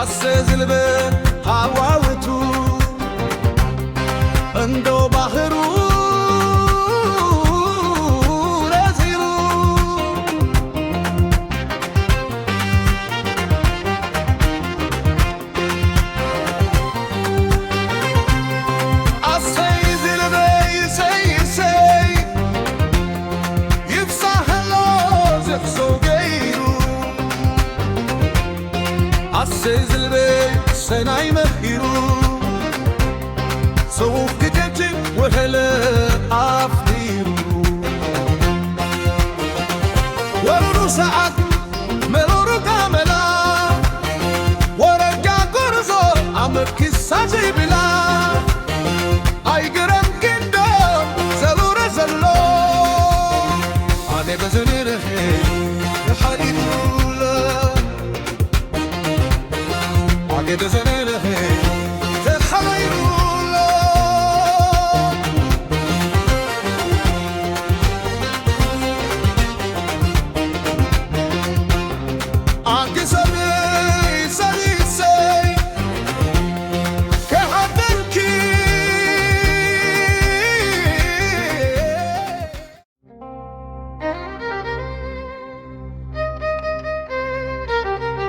ኣሰ ዝልበ ሃዋውቱ እንዶ ባህሩ ነዚሩ። ኣሰይ ዝልበይ ሰይ ሰይ ይፍሳህሎ ዝሕሶ ገይሩ። ኣሰይ ዝልበይ ሰናይ መኺሩ። ሰው ክጀጅ ወሀለ ኣፍጢሩ። ወሩሩ ሰዓት መሮሩ ካመላ ወረጋ ጎርዞ ኣመኪሳ ዘይብላ ኣይግረም ክንዶ ዘሩረ ዘሎ ኣነ በዘንርህ ሓሊፉለ ኣነ በዘን